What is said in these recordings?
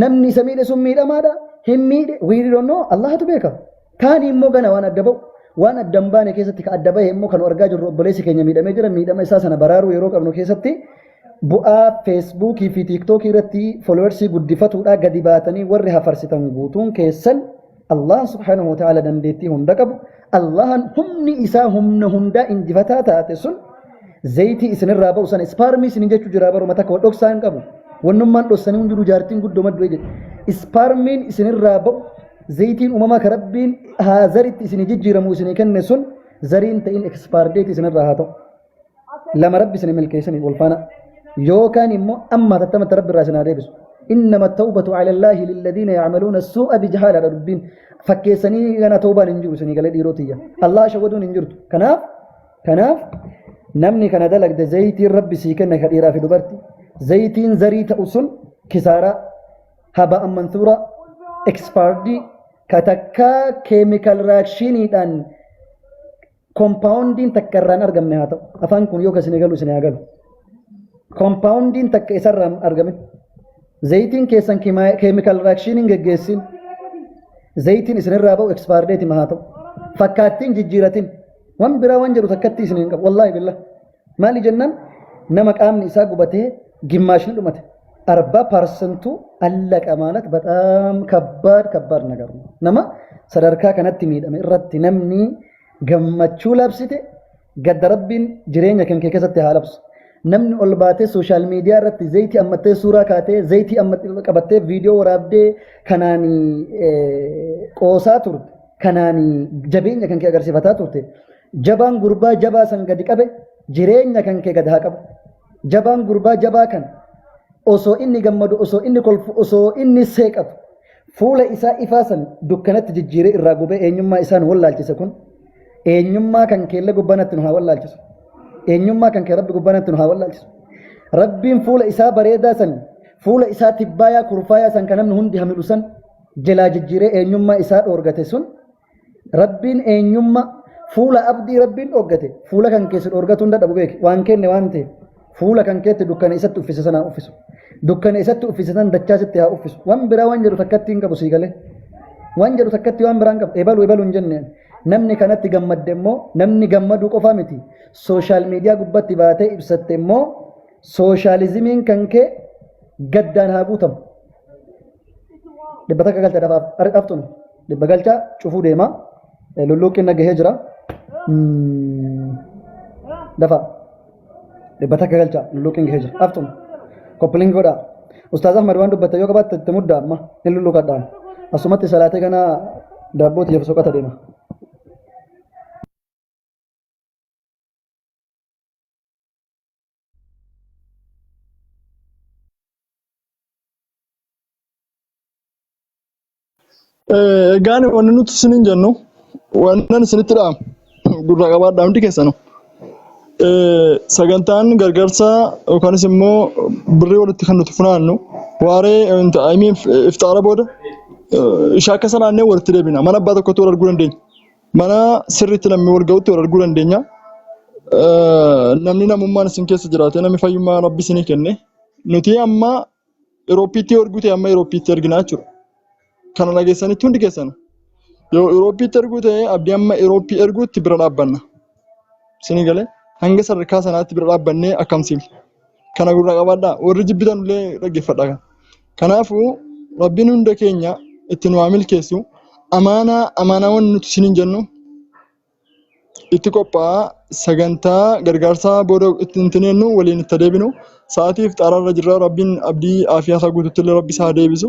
Namni isa miidhe sun miidhamaadha. Hin miidhe we don't know. Allahatu beeka. Kaani immoo gana waan adda ba'u. Waan adda hin baane keessatti ka adda bahe immoo kan argaa jirru obboleessi keenya miidhamee jira. Miidhama isaa sana baraaruu yeroo qabnu keessatti bu'aa feesbuukii fi tiiktookii irratti followersii guddifatuudhaa gadi baatanii warri hafarsitan guutuun keessan Allah subhaanahu wa ta'ala dandeettii hunda qabu. Allahan humni isaa humna hundaa injifataa taate sun zayitii isinirraa ba'u sana ispaarmii isin jechuu jira baruma takka dhoksaa hin qabu. Wannummaan dhossanii hundinuu jaartiin guddoo maddu jedhe. Ispaarmiin isinirraa ba'u zayitiin uumamaa ka rabbiin haa zaritti isinii jijjiiramu isinii kenne sun zariin ta'in ekspaardeeti isinirraa haa ta'u. Lama rabbi isin milkeessanii wal faana yookaan immoo amma tattamatti rabbi irraa isin haa deebisu. Innama tawbatu ala Allaahi lilladiina ya'maluuna suu'a bijahaala dha dubbiin fakkeessanii gana tawbaan hin jiru isinii galee dhiiroo tiyya. Allah shawwaduun hin jirtu. Kanaaf kanaaf namni kana dalagde zayitiin rabbi sii kenne ka dhiiraa fi dubarti zayitiin zarii ta'u sun kisaaraa haba'an mansuuraa ekspaardii ka takkaa keemikaal reakshiiniidhaan Kompaawundiin takka irraa hin argamne haa ta'u. Afaan kun yoo isin galu isin haa galu. Kompaawundiin takka isarraa hin argamin. Zayitiin keessan keemikaal reakshiiniin geggeessin. Zayitiin isinirraa ba'u ekspaardeetima haa ta'u. Fakkaattiin jijjiiratin. Waan biraa waan jedhu takkatti isin hin qabu. Wallaahi billah. Maali jennaan nama qaamni isaa gubatee gimmaashni dhumate. Arba parsantuu allaqa maalat bataam kabbaad kabbaad nagar. Nama sadarkaa kanatti miidhame irratti namni gammachuu labsite gadda rabbiin jireenya kan kee keessatti haa labsu. Namni ol baatee sooshaal miidiyaa irratti zayitii ammattee suuraa kaatee zayitii qabattee viidiyoo waraabdee kanaan qoosaa turte kanaan jabeenya kan kee agarsiifataa turte jabaan gurbaa jabaa san gadi qabe jireenya kan kee gad haa qabu. Jabaan gurbaa jabaa kan osoo inni gammadu osoo inni kolfu osoo inni seeqatu fuula isaa ifaa san dukkanatti jijjiiree irraa gubee eenyummaa isaa nu wallaalchise kun eenyummaa kan keellee gubbanatti nu haa wallaalchisu. Eenyummaa kan kee rabbi gubbanatti nu haa wallaalchisu. Rabbiin fuula isaa bareedaa san fuula isaa tibbaayaa kurfaayaa san kan namni hundi hamilu san jalaa jijjiiree eenyummaa isaa dhoorgate sun Rabbiin eenyumma fuula abdii rabbiin dhoggate fuula kan keessa dhoorgatuu hin dadhabu beeki waan kenne waan ta'eef fuula kan keetti dukkana isatti uffise sana haa uffisu dukkana isatti uffise san dachaa sitti haa uffisu waan biraa waan jedhu takkatti hin qabu sii galee waan jedhu takkatti waan biraa hin qabu ebalu ebalu hin jenne namni kanatti gammadde immoo namni gammaduu qofaa miti sooshaal miidiyaa gubbatti baatee ibsatte immoo sooshaalizimiin kan kee gaddaan haa guutamu. 100 galcha dafaaf afxun 100 galcha cufuu deema lulluuqqiin na gahee jira dafa 100 galcha lulluuqqiin gahee jira afxun koppiliin godha ustaaz ahmad waan dubbatte yoo qabaatte itti mudda amma hin lulluuqadhaan asumatti salaatee gana daabboo tiyyaaf soqata deema. Egaan wanni nuti isiniin jennu wannan isinitti dhaamu gurra qabaadhaa hundi keessanu. Sagantaan gargaarsaa yookaanis immoo birrii walitti kan nuti funaannu waaree I mean ifxaara booda ishaa akka salaannee walitti deebina. Mana abbaa tokkotti wal arguu dandeenya. Mana sirriitti namni wal ga'utti wal arguu dandeenya. Namni namummaan isin keessa jiraate namni fayyummaa rabbi isinii kenne nuti amma Eurooppiitti yoo erguu ta'e amma Eurooppiitti erginaa jechuudha. Kana dhageessanitti hundi keessan. Yoo Eurooppiitti erguu ta'e abdii amma Eurooppii erguutti bira dhaabbanna. Isinii galee hanga sadarkaa sanaatti bira dhaabbannee akkamsiifna. Kana gurra qabaadhaa. Warri jibbitan illee dhaggeeffadhaa kana. Kanaafuu Rabbiin hunda keenya itti nu haa milkeessu. Amaanaa amaanaawwan nuti isiniin jennu itti qophaa'a sagantaa gargaarsaa booda itti hin tineennu waliin itti deebinu sa'aatii ifxaararra jirra rabbiin abdii aafiyaa isaa guututti illee rabbi isaa deebisu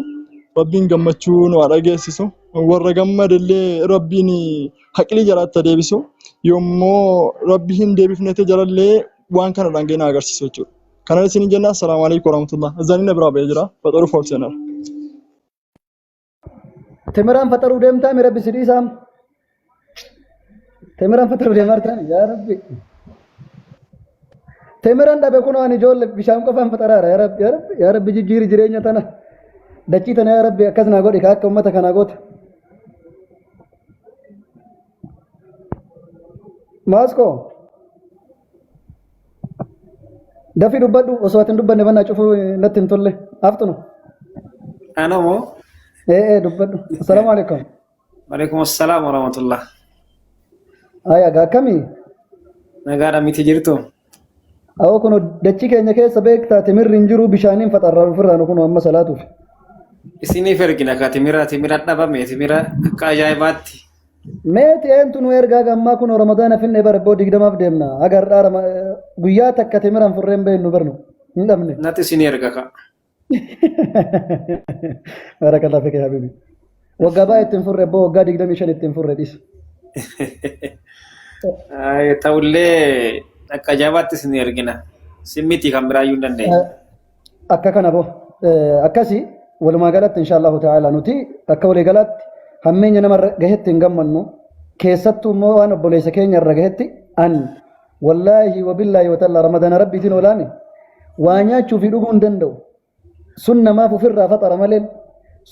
rabbiin gammachuu nu haa dhageessisu warra gammade illee rabbiin haqlii jaraatti haa deebisu yoommoo rabbi hin deebifnete jarallee waan kana dhangee na agarsiisu jechuudha. Kanan isin jenna assalaamu alaikum warahmatullah. Azaniin na biraa ba'ee jira. Faxaruu foolseenar. Temiraan faxaruu deemtaa mi rabbi si dhiisaam? Temiraan faxaruu deemaa jirtaan yaa rabbi. Temiraan dhabe kunoo ani ijoollee bishaan qofaan faxaraara yaa rabbi yaa rabbi yaa rabbi jijjiiri jireenya tana. Dachii tana yaa rabbi akkas naa godhi ka akka uummata kanaa goote. Maaskoo. Dafii dubbadhu osoo ati hin dubbanne bannaa cufuu natti hin tolle. Aftunu. Ana moo? Ee ee dubbadhu. Assalaamu alaikum. Waalaikum assalaam warahmatullah. Aya gaa akkamii? Nagaadha miti jirtu? Awoo kun dachii keenya keessa beektaa timirri hin jiru bishaaniin faxarraa ofirraa nu kun amma salaatuuf. Isiniif ergina ka timira timira dhabame timira akka ajaa'ibaatti. Meeti eentu nu ergaa gammaa kun Ramadaana finne bara boo 20f deemna. Haga har'aa guyyaa takka timiraan furreen beeknu barnu hin dhabne. Natti isinii erga ka. Barakallah fike habibi. Waggaa baay'ee ittiin furre boo waggaa 25 ittiin furre dhis. Ay, Ta'ullee akka ajaa'ibaatti isinii ergina. Isin miti kan biraayyuu hin dandeenye. Akka kana boo akkasi walumaa galatti insha Allahu ta'ala nuti akka walii galaatti hammeenya namarra gahetti hin gammannu keessattuu immoo waan obboleessa keenya irra gahetti an wallaahi wabillaahi watallaa ramadana rabbiitiin olaame waa nyaachuu fi dhuguu hin danda'u sun namaaf ofirraa faxara malee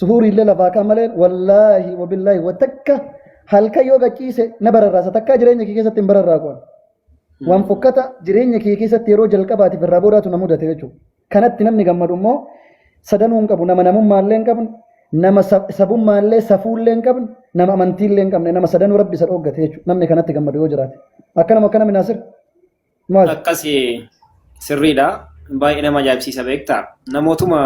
suhurii illee lafaa ka'a malee wallaahi wabillaahi watakka halkan yoo gachiise na bararraasa takkaa jireenya kee keessatti hin bararraaqu. Waan fokkata jireenya kee keessatti yeroo jalqabaatiif irraa boodaatu na mudate jechuudha. Kanatti namni gammadu immoo sadanuu hin qabu. Nama namummaallee hin qabne, nama sabummaallee safuullee hin qabne, nama amantiillee hin qabne, nama sadanuu rabbi isa dhooggate jechuudha. Namni kanatti gammadu yoo jiraate. Akkanuma akkana Minaasir. Maal? Akkasi sirriidha. Baay'ee nama ajaa'ibsiisa beektaa. Namootuma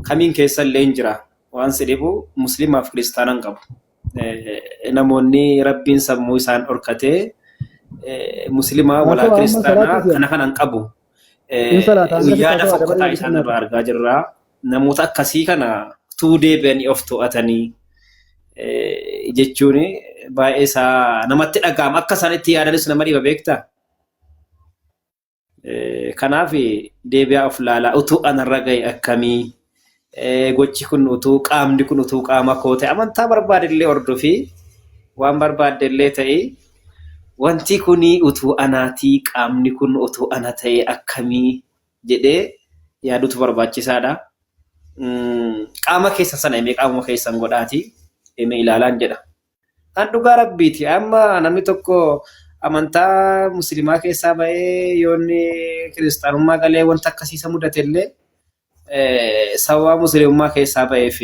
kamiin keessa illee hin jira. Waan si dhibu musliimaaf kiristaana hin qabu. Namoonni rabbiin sammuu isaan dhorkatee muslimaa walaa Haasawaa amma kiristaanaa salaatuuf kana kana hin qabu. Hin salaata hanga Yaada haasawaa fokkataa dabalee isaan irraa argaa jirra. Namoota akkasii kana utuu deebi'anii of to'atanii jechuun baay'ee isaa namatti dhaga'ama. Akka isaan itti yaadanis nama dhiba beektaa? Kanaaf deebi'aa of laalaa utuu anarra ga'e akkamii gochi kun utuu qaamni kun utuu qaama koo ta'e amantaa barbaade illee hordofi waan barbaadde illee ta'i wanti kun utuu anaatii qaamni kun utuu ana ta'e akkamii jedhee yaaduutu barbaachisaadha. Qaama keessan sana himee qaamuma keessan godhaatii himee ilaalaan jedha. An dhugaa rabbiiti. Amma namni tokko amantaa musliimaa keessaa ba'ee yoo inni kiristaanummaa galee wanta akkasii isa mudate illee sababa musliimummaa keessaa ba'eef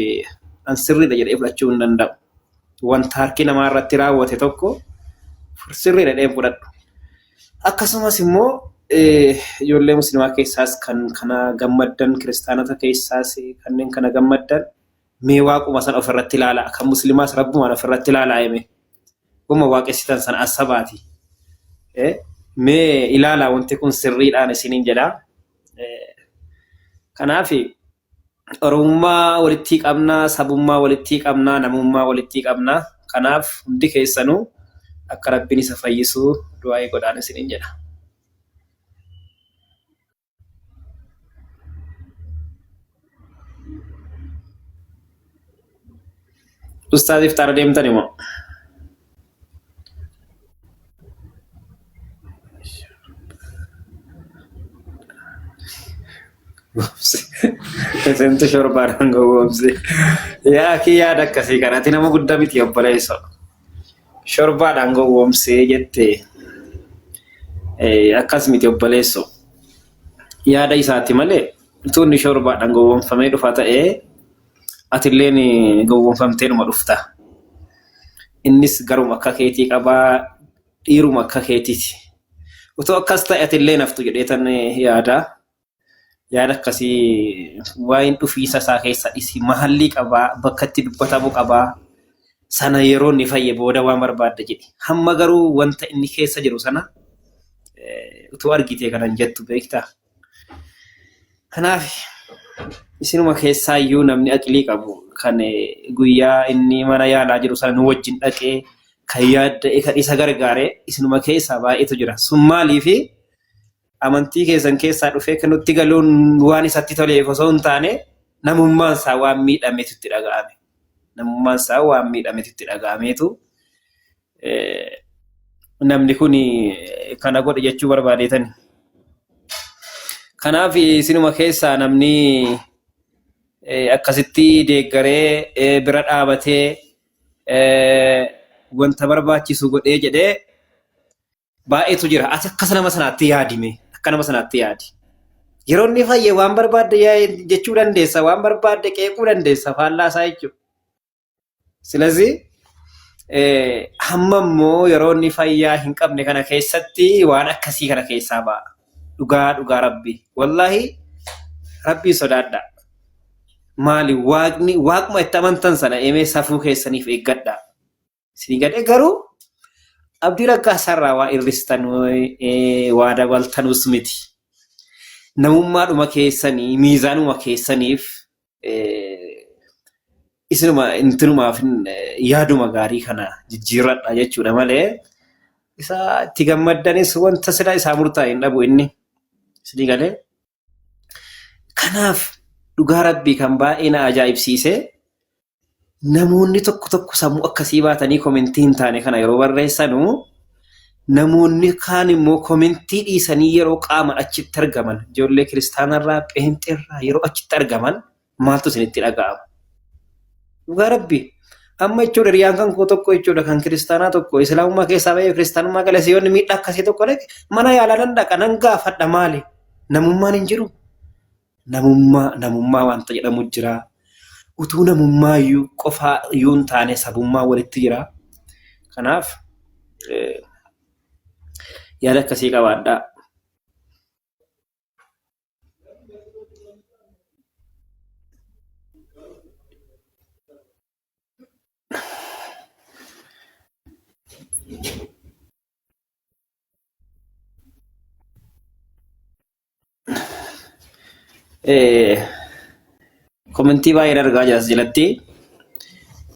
an sirriidha jedhee fudhachuu hin danda'u. Wanta harki namaa irratti raawwate tokko sirriidha jedhee hin fudhadhu. Akkasumas immoo ijoollee musliimaa keessaas kan kana gammaddan kiristaanota keessaas kanneen kana gammaddan Mee waaquma san ofirratti ilaalaa. Kan muslimaas rabbumaan ofirratti ilaalaa hime. Guma waaqessitan sana assabaati. Mee ilaalaa wanti kun sirriidhaan isiniin jedha. Kanaaf Oromummaa walitti qabnaa, sabummaa walitti qabnaa, namummaa walitti qabnaa. Kanaaf hundi keessanuu akka rabbiin isa fayyisu du'aa'ii godhaan isiniin jedha. Ustaaz iftaara deemtani moo? Isintu shorbaadhaan gowwoomse. Yaa kii yaada akkasii kana ati nama guddaa miti obboleessa. Shorbaadhaan gowwoomsee jette akkas miti obboleesso. Yaada isaati malee utuu inni shorbaadhaan gowwoomfamee dhufa ta'ee atilleen gowwoomfamteedhuma dhufta. Innis garuma akka keetii qabaa dhiiruma akka keetiiti. Utuu akkas ta'e atillee naftu jedheetan yaada. Yaada akkasii waa'een dhufiisa isaa keessa dhisi mahallii qabaa bakka itti dubbatamu qabaa sana yeroo inni fayye booda waan barbaadda jedhi. Hamma garuu wanta inni keessa jiru sana utuu argitee kanan jettu beektaa. Kanaaf isinuma keessaa iyyuu namni aqlii qabu kan guyyaa inni mana yaalaa jiru sana nu wajjin dhaqee kan yaadda'e kan isa gargaare isinuma keessaa baay'eetu jira. Sun maaliifi amantii keessan keessaa dhufee kan nutti galuun waan isatti toleef osoo hin taane namummaan isaa waan miidhametu itti dhaga'ame. Namummaan isaa waan miidhametu itti dhaga'ameetu namni kun kana godhe jechuu barbaadeetani. Kanaaf isinuma keessaa namni akkasitti deeggaree bira dhaabatee wanta barbaachisu godhee jedhee baay'eetu jira. Ati akkas nama sanaatti yaadi mee. Akka nama sanaatti yaadi. Yeroo inni fayye waan barbaadde jechuu dandeessa, waan barbaadde qeequu dandeessa faallaa isaa jechuudha. Silazii hamma immoo yeroo inni fayyaa hin qabne kana keessatti waan akkasii kana keessaa ba'a. Dhugaa dhugaa rabbi. Wallaahi rabbii sodaadha. Maali waaqni waaquma itti amantan sana emee safuu keessaniif eeggadha. Isinii galee garuu abdii raggaasaarraa waa irristan waa dabaltanus miti. Namummaadhuma keessanii miizaanuma keessaniif isinuma intinumaaf yaaduma gaarii kana jijjiirradha jechuudha malee isa itti gammaddanis wanta sila isaa murtaa'e hin dhabu inni. Isinii galee Kanaaf dhugaa rabbii kan baay'ee na ajaa'ibsiise namoonni tokko tokko sammuu akkasii baatanii komentii hin taane kana yeroo barreessanu namoonni kaan immoo komentii dhiisanii yeroo qaaman achitti argaman ijoollee kiristaanarraa pheenxeerraa yeroo achitti argaman maaltu isinitti dhaga'ama? Dhugaa rabbi amma jechuudha hiriyaan kan koo tokko jechuudha kan kiristaanaa tokko islaamummaa keessaa bahee kiristaanummaa gale siyoonni miidhaa akkasii tokko dhaqe mana yaalaa nan dhaqa nan gaafadha maali namummaan hin jiru namummaa namummaa wanta jedhamu jira utuu namummaa iyyuu qofaa iyyuu hin taane sabummaa walitti jira kanaaf yaada akkasii qabaadhaa. Komentii baay'een argaa jira as jalatti.